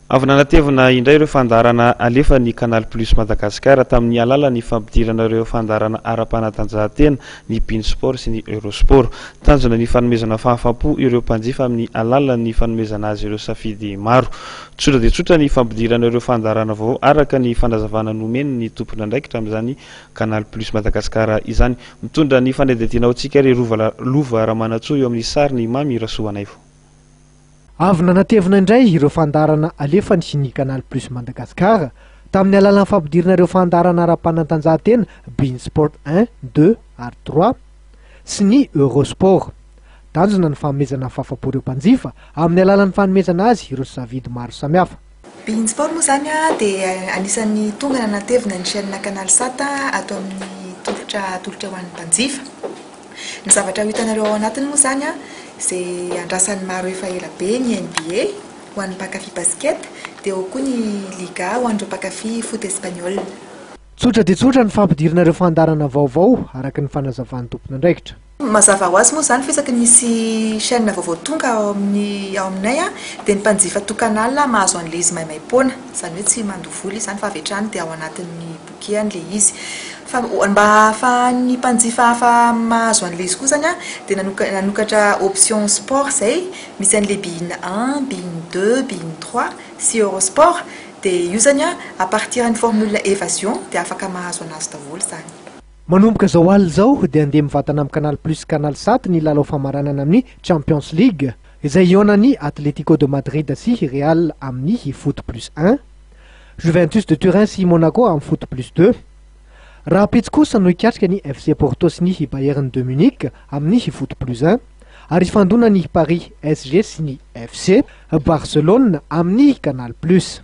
Avy nanatevina indray ireo fandaharana alefan'ny Canal Plus Madagascar tamin'ny alalan'ny fampidirana ireo fandaharana ara-panatanjahantena, ny beIN Sport sy ny Eurosport. Tanjona ny fanomezana fahafaham-po ireo mpanjifa amin'ny alalan'ny fanomezana azy ireo safidy maro. Tsotra dia tsotra ny fampidirana ireo fandaharana vaovao araka ny fanazavana nomen'ny tompon'andraikitra amin'izany Canal Plus Madagascar izany. Mitondra ny fanadihadiana ho antsika ry Lova Ramanantsoa eo amin'ny sarin'i Mamy Rasoanaivo. Avy nanatevina indray ireo fandaharana alefany ny Canal Plus Madagascar tamin'ny alalan'ny fampidirana ireo fandaharana ara-panatanjahantena beIN Sport un, deux ary trois sy ny Eurosport. Tanjona ny fanomezana fahafapo ireo mpanjifa amin'ny alalan'ny fanomezana azy ireo safidy maro samihafa. beIN Sport moa zany dia anisan'ny tonga nanatevina ny chaîne Canal Sat ato amin'ny tolotra atolotra ho an'ny mpanjifa. Ny zavatra ho hitanareo ao anatiny moa zany izay andrasan'ny maro efa ela be ny NBA ho an'ny mpankafy basket, dia ao koa ny Liga ho an'ireo mpankafy foot espagnol. Tsotra dia tsotra ny fampidirana ireo fandaharana vaovao araka ny fanazavan'ny tompon'andraikitra. Mazava ho azy moa zany fa isaky ny misy chaîne vaovao tonga ao amin'ny ao aminay dia ny mpanjifa to Canal mahazo an'ilay izy maimaim-poana, izany hoe tsy mandoa vola izy zany fa avy hatrany dia ao anatin'ny bouquet an'ilay izy. Fa mba ahafahan'ny mpanjifa hafa mahazo an'ilay izy koa zany dia nanokatra option sport izay misy an'ilay beIN un, beIN deux, beIN trois sy Eurosport dia io zany à partir ny formule évasion dia afaka mahazo anazy daholo zany. Manomboka izao alina izao dia handeha mivantana amin'ny Canal Plus Canal Sat ny lalao famaranana amin'ny Champions League izay hihaonan'ny Atlético de Madrid sy Real amin'ny Foot Plus un, Juventus de Turin sy Monaco amin'ny Foot Plus deux. Rahampitso kosa no hikatrika ny FC Porto sy ny Bayern de Munich amin'ny Foot Plus un ary hifandona ny Paris SG sy ny FC Barcelone amin'ny Canal Plus.